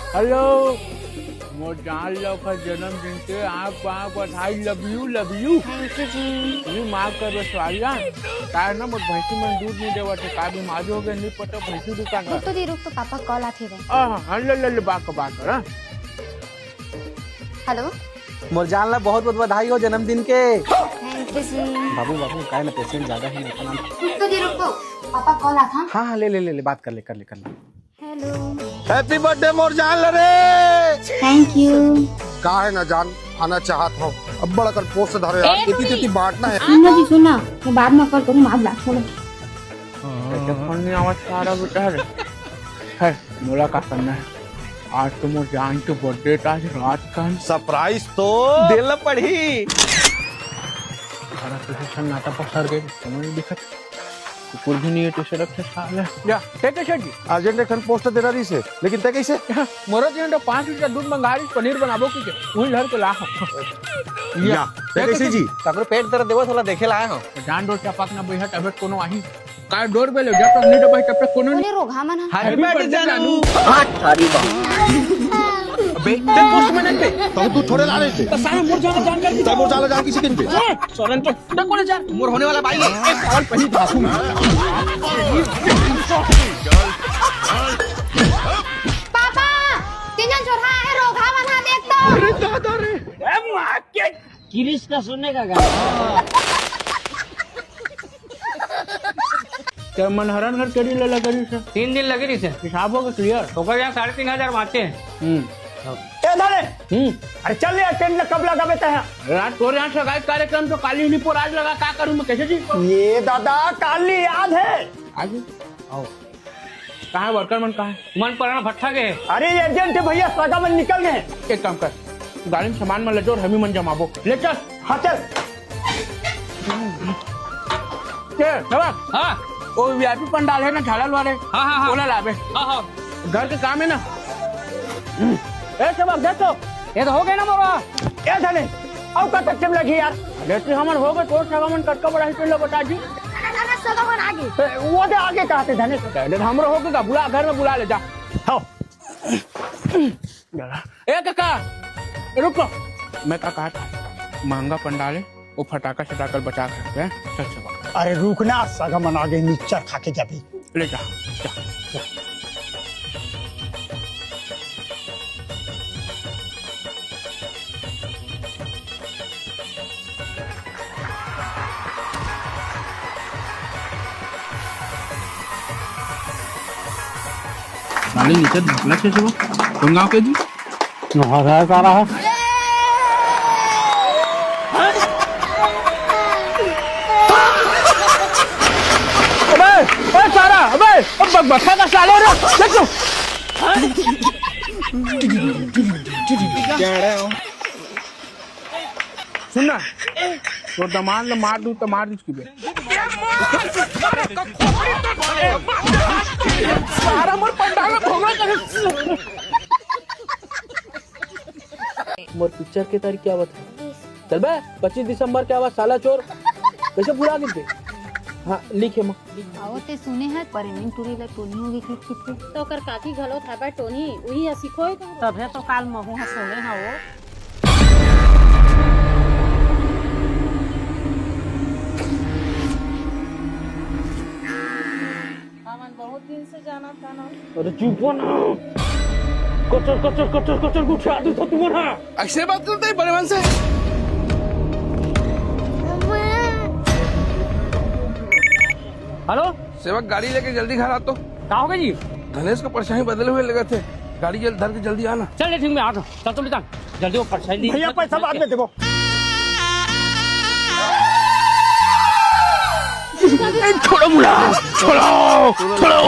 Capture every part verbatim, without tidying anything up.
Hello, मोर जान ल ओकर जन्मदिन के आंख बांख बधाई, love you, love you। Thank you जी। ये माफ कर बसवालिया, काय ना मोर भैंसी मन दूध नहीं देवत हे, का बीमारी हो गए नहीं पता, भैंसी दुकान रुक तो दी, रुक तो, पापा call आत हे रे। हाँ, हाँ, ले, ले, ले, बात कर, बात कर, हाँ। हेलो। मोर जान ला बहुत बहुत बधाई हो जन्मदिन के। Thank you जी। बाबू, बाबू, काय ना patient ज्यादा है, नहीं तो ना। रुक तो दी, रुक तो, पापा call आत हे। हाँ, हाँ, ले, ले, ले, ले, बात कर ले, कर ले, कर ले। हेलो। Happy birthday मोर जान ला रे। Thank you। का है ना जान, आना चाहत हो, अब्बड़ अकन पोस्ट धरे यार, एक एती तेती बांटना है। सुन ना जी, सुन ना, मैं बाद में call करूँ, मार ला, छोड़ो। कैसे फोन नहीं आवाज आ रहा बेटा रे? है, मोला का करना है? आज तो मोर जान के birthday था, आज रात का surprise तो देला पड़ही। सारा कैसे सन्नाटा पसर गए, समझ नहीं दिखत। कुकुर भी नहीं है, तो सड़क से साले। या, ते कैसे जी? अर्जेंट एक ठन पोस्ट देना रही से, लेकिन ते कैसे? मोरो जी तो पाँच लीटर दूध मंगा रही, पनीर बनाबो की के, वही घर को ला। या, ते कैसे जी? तकरो पेट दर्द देवत होला, देखे ला आए हो। जान दो, चपक ना बैठा, तबीयत कोनो आही। काय डोर बेल हो, जब तक नहीं दबाई, तब तक कोनो नहीं। रोगहा मन ह। Happy birthday जानू। हाथ थारी बा। अबे, ते पोस्ट में नहीं बे। तो तू थोड़े ला रहे थे। तो सारे मोर जान, जान कर तो मोर जान, जान किसी दिन पे। सोलन तो, तो कोने जा? मोर होने वाला भाई है। एक सवाल पहली धाकू में। पापा, तीन जन चोरहा है, रोगहा मन ह, देख तो। अरे दादा रे। ए माँ के किरिस का सुनने का गाना। क्या मनहरन घर केड़ी ले लगे रही से? तीन दिन लगे रही से। हिसाब हो गया clear? ओकर यहाँ साढ़े तीन हजार बाँचे। हम्म। ए धने। हम्म। अरे चल यार, टेंट ल कब लगाबे तैं? रात तोर यहाँ सगाई कार्यक्रम तो काली उन्हीं पर आज लगा, का करूँ मैं, कैसे जी? ये दादा, काली याद है। आज? आओ। कहाँ है worker मन, कहाँ है? मन पराना भट्ठा के। अरे agent है भैया, सगा मन निकल गए। एक काम कर, गाड़ी में सामान मन ले जो और हमी मन जमाबो। ले चल। हाँ चल। के, सेवक? हाँ। वो VIP पंडाल है ना, झालर वाले। हाँ, हाँ, हाँ। ओला लाबे। हाँ, हाँ। घर के काम है ना। ए सेवक, देख तो। ये तो हो गए ना मोरा। ए धने, अउ कतक time लगही यार? अरे, तू हमन हो गए, तोर सगा मन कतका बड़ा ही पेड़ ल बता जी। अरे, सगा मन आगे। ए, वो दे आगे कहाँ थे धने? अरे, हमरो हो गए का? बुला, घर में बुला ले जा। हाँ। ए काका, रुको। मैं का कहा था, महंगा पंडाल है, वो फटाका शटाका बचा के रखते हैं। चल, चल। अरे रुक ना, सगा मन आगे, मिक्सचर खा के जाबे। ले जा, जा, जा। साले नीचे धकला छे छे वो। कौन गाँव के जी? नोहर है सारा है। अबे, ओए सारा, अबे, अब बकबका का साले रे, देख तू। सुन ना, तो दमान ल मार दूं तो मार दीस की बे। सारा मोर पंडाल में भोगड़ा करे। मोर पिक्चर के तारीख क्या बता? चल बे, पच्चीस दिसंबर के आवा साला चोर। कैसे भुला गे बे? हाँ, लिखे म। आओ ते सुने हस, परेमिन टूरी ला टोनी होगे कहिके। तो ओकर काकी घलो थाबा टोनी, उही ह सिखोय तो। तभे तो काल महू ह सुने हंव वो। हमन बहुत दिन से जानत हन। अरे चुप हो ना। कचर, कचर, कचर, कचर गुठिया देथो तुमन हा। ऐसे बात करते हैं बड़े मन से। हेलो। सेवक, गाड़ी लेके जल्दी घर आ तो। का हो गया जी? धनेश को परेशानी बदले हुए लगे थे। गाड़ी जल्द धर के जल्दी आना। चल, ठीक, मैं आ रहा हूँ। चल, तुम निकल। जल्दी वो फटसाई ली। भैया, पैसा बाद में देबो। ए, छोड़ो मुला, छोड़ो, छोड़ो, छोड़ो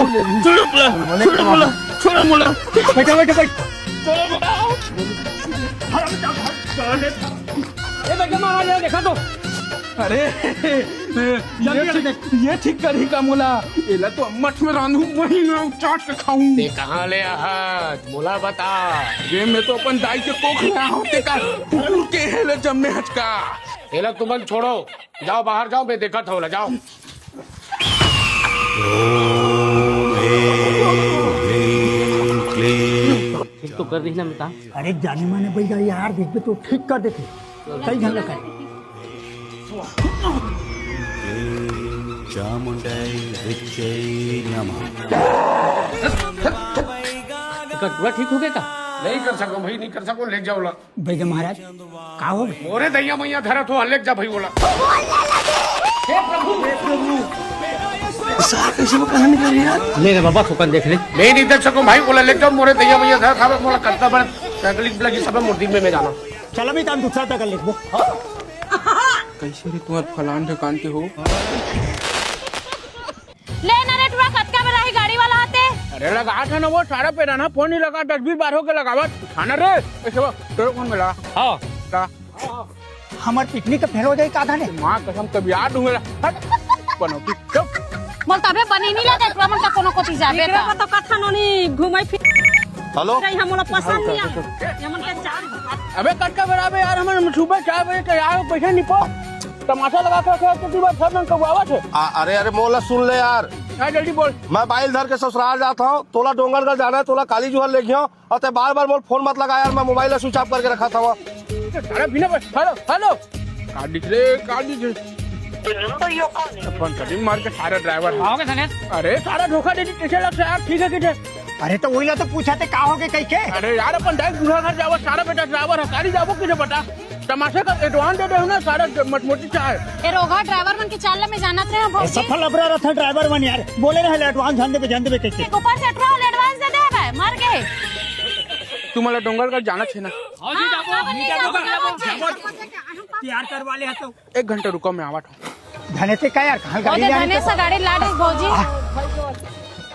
मुला, छोड़ो मुला, छोड़ो मुला। बैठो, बैठो, बैठो। छोड़ो मुला। ए, बैठो, महाराज, देखा तो। अरे, जल्दी, ये जल्दी। ठीक, ये ठीक करही का मोला? एला तो अम्मट में रांधू, वहीं में चाट के खाऊं। ते कहाँ ले आहत? मोला बता। ये मैं तो अपन दाई के कोख ले आहूं, तेकर फूल के हेले जम्मे हचका। एला तुमन छोड़ो, जाओ बाहर जाओ, मैं देखत हंव ला, जाओ। ओम कर रही ना मिता। अरे जाने माने बैगा यार, देखबे तो ठीक कर देथे। सही ढंग से कर। चामुंडाई विच्चै नमः। एकर पूरा ठीक हो गया का? नहीं कर सको भाई, नहीं कर सको, ले जाओ ला। बैगा महाराज, का हो गए? मोरे दैया मैया धरत हो, ले जा भाई बोला। सार कैसे वो कहानी कर रहे यार? ले रे बाबा, थोकन देख ले। मैं नहीं देख सकूं भाई, बोला ले जाओ, मोरे दैया मैया धरत हवे, मोला कत्ता बड़ तकलीफ लगी, सब मुर्दी में मैं जाना। चल अभी तान दूसरा तक लिखबो। कैसे रे तुम्हार फलान ढकान के हो? ले ना रे टुरा, कतका बेरा ही गाड़ी वाला आते। अरे लगात है ना वो सारा पे रहना, फोन नहीं लगा, दस बीस बार हो के लगावत। खाना रे, ऐसे वो, तेरे फोन में लगा। हाँ। का? हमर पिकनिक फेल हो जाई का धाने? माँ कसम, कभी याद हूँ मेरा। हट, बनौती, चुप। मोल तबे बनी नहीं लगे, टुरा मन का कोनो कोती जाबे एकरा ता। का तो कथा नोनी घूमे फिर। हेलो। नहीं, हम लोग पसंद नहीं आवे। ये मन के चार। अबे कटका बराबर यार, हमन सुबह चार बजे तैयार हो, पैसे नहीं पा। तमाशा लगा के रखे, तो तू बात सब मन कबुआवत है। आ, अरे, अरे, मोला सुन ले यार। हाँ, जल्दी बोल। मैं बाइल धर के ससुराल जात हूँ, तोला डोंगरगढ़ जाना है, तोला काली जुहर ले गया। अरे बार बार मोला फोन मत लगा यार, मैं मोबाइल ला स्विच ऑफ करके रखा था वहाँ। अरे बिना बस, हेलो, हेलो। का दिख रे, का दिख रे? The number you're calling अपन कभी मार के सारा ड्राइवर। आओगे धनेश? अरे सारा धोखा दे दी, कैसे लगता है यार, ठीक है, ठीक है। अरे तो वही ला तो पूछा थे, का हो गए कह के? अरे यार, अपन डायरेक्ट बूढ़ा घर जावा, सारा बेटा ड्राइवर है, गाड़ी जाबो किसे बता? तमाशा का एडवांस दे दे ना, सारा मटमोटी चाहे। ए रोगा ड्राइवर मन के चाल ला मैं जानत रहे हैं, ए, भौजी। सफल अबरा रथ ड्राइवर मन यार, बोले रहे एडवांस जान देबे, जान देबे कह के। एक ऊपर से अठारह एडवांस दे दे बे, मर गए। तू मला डोंगरगढ़ जाना छे ना? हाँ, हाँ, जाबो, हाँ, जाबो, जाबो, जाबो, जाबो। तैयार करवा ले तो। एक घंटा रुको, मैं आवत हूँ। धने से का यार, कहाँ गाड़ी ओदे ले आने धने तो? से गाड़ी ला रही भौजी।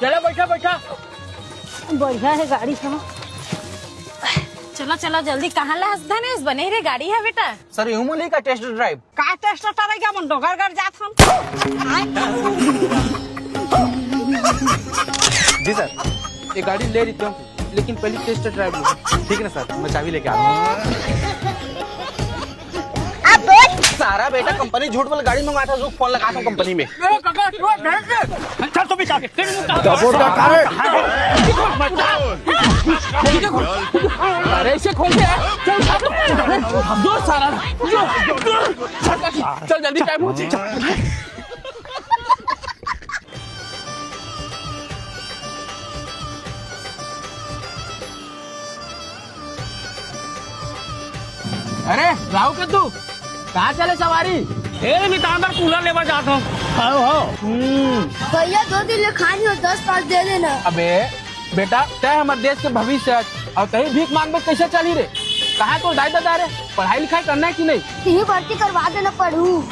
चलो बैठा, बैठा। बढ़िया है गाड़ी, हाँ। चलो, चलो जल्दी, कहाँ ला हस धनेश? बने रे गाड़ी है बेटा। सर, यूं मिली का टेस्ट ड्राइव? का टेस्ट ड्राइव? मन डोंगरगढ़ जात हम। जी सर, ये गाड़ी ले लेता हूँ, लेकिन पहले टेस्ट ड्राइव लो। ठीक है ना सर, मैं चाबी लेके आता हूँ। सारा बेटा कंपनी झूठ बोल, गाड़ी मंगवा था, फोन लगा था कंपनी में। चल तू भी चल। अरे इसे खोल दे। चल, चल, चल, सारा। चल, चल, जल्दी टाइम हो। अरे राहु के तू कहाँ चले सवारी? ए, मैं तांदर कूलर लेवा जात हूँ। आओ, आओ। हम्म। भैया, दो दिन ले खानी हो, दस पाँच दे देना। अबे बेटा, तय हमारे देश के भविष्य है और तही भीख मांगबे कैसे चली रे? कहाँ तो दाई दादा रे? पढ़ाई लिखाई करना है कि नहीं? यही भर्ती करवा देना पढ़ू।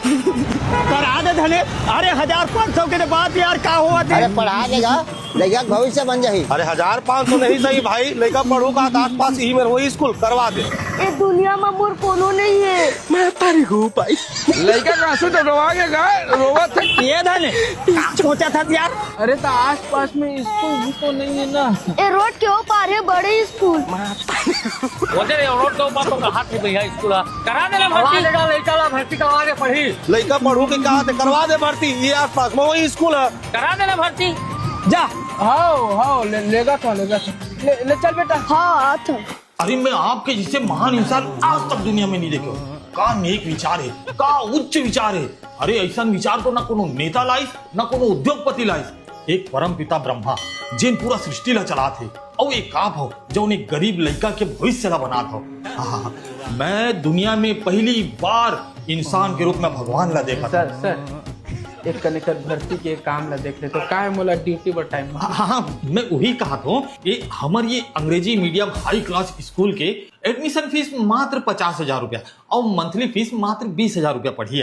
करा दे धने। अरे हजार पाँच सौ के तो बात यार, का हुआ थे? अरे पढ़ा देगा, लइका के भविष्य बन जाही। अरे हजार पाँच सौ नहीं सही भाई, लइका पढ़ू का आस पास ही में वही स्कूल करवा दे। ए दुनिया में मोर कोनो नहीं है। मैं तारी हूँ भाई। लइका रासू तो रोवा के गा, रोवा थे। ये धने, का सोचा था यार? अरे तो आस पास में स्कूल भी तो नहीं है ना। ए रोड के ओ पार है बड़े स्कूल। ओदे रे रोड के ऊपर तो कहा थे भैया स्कूल है। करा देना भर्ती। करा देना, लइका ला भर्ती करवा दे पढ़ी। लइका पढ़ू के कहा थे करवा दे भर्ती। ये आसपास में वही स्कूल है। करा देना भर्ती। जा। हाओ, हाओ, ले, लेगा था, लेगा था। ले, ले चल बेटा। हाँ, आ था। अरे मैं आपके जैसे महान इंसान आज तक दुनिया में नहीं देखे। का नेक विचार है, का उच्च विचार है। अरे ऐसा विचार तो ना कोनो नेता लाइस, ना कोनो उद्योगपति लाइस। एक परम पिता ब्रह्मा, जेन पूरा सृष्टि ला चलात हे, अउ एक आप हो, जौन एक गरीब लइका के भविष्य ला बनात हो। आहा, मैं दुनिया में पहली बार इंसान के रूप में भगवान ला देखत हूँ। सर, सर, एक कनेक्टर भर्ती के काम ला देख ले तो का है, मोला ड्यूटी पर टाइम। हाँ, हाँ, हाँ, मैं वही कहा था कि हमर ये अंग्रेजी मीडियम हाई क्लास स्कूल के एडमिशन फीस मात्र पचास हजार रुपया और मंथली फीस मात्र बीस हजार रुपया पड़ही।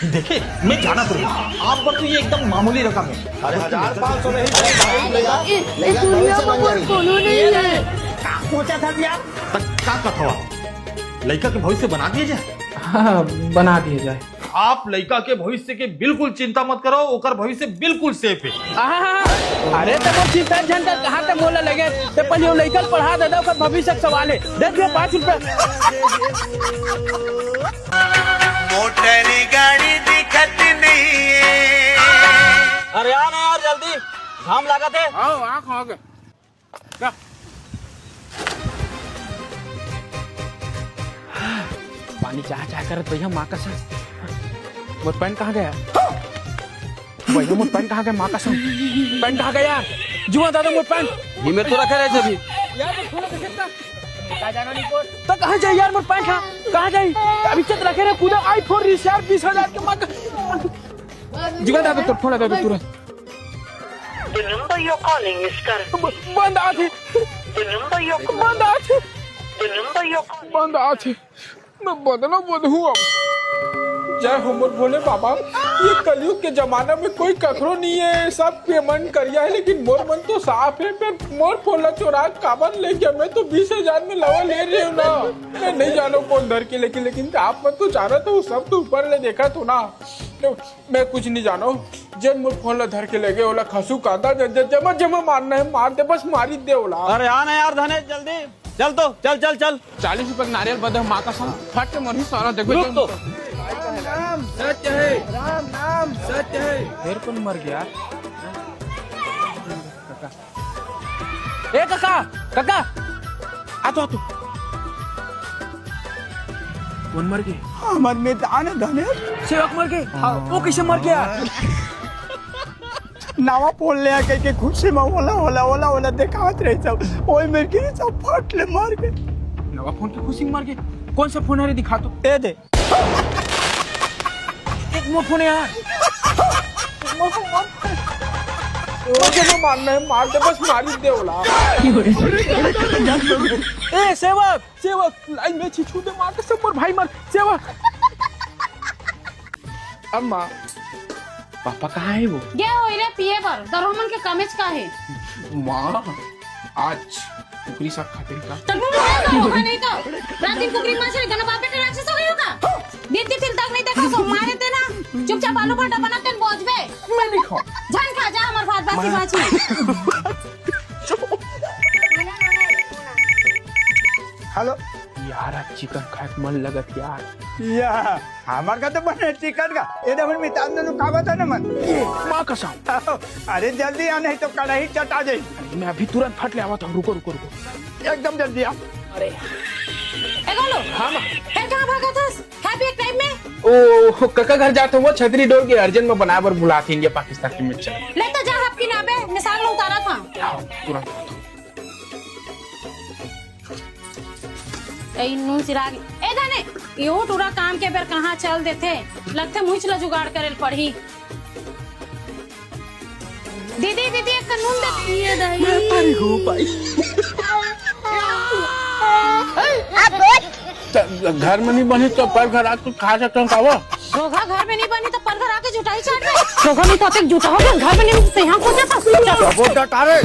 देखे, मैं जानत रही, आप बर तो ये एकदम मामूली रकम है। अरे, हजार पाँच सौ नहीं, भाई, भाई, ए, ए, दुनिया में मोर कोनो नहीं है। का सोचा था यार? त का कथवा? लइका के भविष्य बना दिए जाए? हाँ, बना दिए जाए। आप लइका के भविष्य के बिल्कुल चिंता मत करो, ओकर भविष्य बिल्कुल सेफ है। आहा, अरे त वो चिंता झंझट कहाँ त मोला लगे, त पहले वो लइका ल पढ़ा दे, ओकर भविष्य के सवाल है। दे दियो पाँच रुपया। मोटर गाड़ी दिखत नहीं है। अरे आ ना यार जल्दी, घाम लागत है। आओ, आँख हो गए। का? पानी चाह चाह करत भैया, माँ कसम। मोर पैंट कहाँ गया? भैया, मोर पैंट कहाँ गया? माँ कसम, पैंट कहाँ गया यार? जुआ दादा, मोर पैंट। ये मेरे तो रखे रहे सभी। यार, तो थोड़ा देखे ना। तो कहाँ जाए यार मोर पैंट? हाँ, कहाँ जाए? अभी चत रखे रहे, कूदा iPhone रिस यार, बीस हजार के माँ का। जुआ दादा, तो फोन लगा दे तुरंत। The number you're calling is currently ब-, बंद आथे। The number you're बंद आथे। The number you're calling बंद आथे। मैं बदलो बदहू अब। जय हो मोर भोले बाबा। ये कलयुग के जमाना में कोई कखरो नहीं है, सबके मन करिया है, लेकिन मोर मन तो साफ है। फिर मोर फोन ला चोरा काबर ले गया? मैं तो बीस हजार में लवा ले रहे हूँ ना। मैं नहीं जानो कौन धर के लेके, लेकिन आप मन तो जाना तो सब तो ऊपर ले देखा तो ना। मैं कुछ नहीं जानो। जेन मोर फोन ला धर के ले गए, ओला खसू कांदा ज-, ज-, जमा जमा मारना है, मार दे, बस मारी दे ओला। अरे आ ना यार धनेश, जल्दी चल तो, चल, चल, चल। चालीस रुपए के नारियल बदे माँ कसम, फट के मरही साला, देखबे रुक तो। राम नाम सत्य है, राम नाम सत्य है। फिर कौन मर गया? ए काका, काका, आ तो, आ तो। कौन मर गए? हमर मैदान है धनेश। सेवक मर गए? हाँ, वो कैसे मर गया? नवा फोन ले आके के खुशी में ओला, ओला, ओला, ओला देखावत रहे सब। ओए मेरे के सब फट ले मर गए। नवा फोन की खुशी में मर गए? कौन सा फोन है रे, दिखा तो। ए दे। एक मोर फोन है यार। एक मोर फोन, मोर फोन। ओके, जो मारना है, मार दे, बस मारी दे ओला। ए, सेवक, सेवक, लाइन में छिछू दे, मार के सब मोर भाई मर, सेवक। अम्मा, पापा कहाँ है वो? गे होई रे पिए बर, दरोमन के कमेच का है। माँ, आज कुकरी साग खाते हैं का? तब वो है तो, होगा नहीं तो। रात दिन कुकरी मार से इतना बाप बेटा राक्षस हो गई होगा। दिन दिन तिल तक नहीं देखा सो मारे ते ना। चुपचाप आलू भाटा बना तेन बोझबे। मैं नहीं खाऊं। झन खा जा हमर भात बासी बाची। हेलो। यार, आज चिकन खाए के मन लगत यार। या, हमर का तो बने चिकन का। ए दे हमर मितान ने खावा था ना मन। माँ कसम। अरे जल्दी आ, नहीं तो कढ़ाई चटा जाई। अरे, मैं अभी तुरंत फट ले आवत हूँ, रुको, रुको, रुको। एकदम जल्दी आ। अरे। ए गोलू। हाँ, माँ। फिर कहाँ भागा था? Happy एक टाइम में? ओ, कका घर जात हूँ, वो छतरी डोर के urgent में बनाए बर बुलात हे इंडिया पाकिस्तान के मैच चला। ले तो जा, हाफ की ना बे, मिसाल में उतारा था। हाँ, तुरंत। ए, नून सिराग। ए धने, इहो टूरा काम के बेर कहाँ चल देथे? लगथे मुइच ल जुगाड़ करे ल पड़ही। दीदी, दीदी, एक नून दे। ये दही। मैं तारी हूँ भाई। त-, घर में नहीं बनी तो पर घर आके खा सकते हो का वो? धोखा घर में नहीं बनी तो पर घर आके जुटाई चाट रहे। धोखा नहीं तो जुटा हो, घर में नहीं तो यहाँ को जाता। वो डटा रे।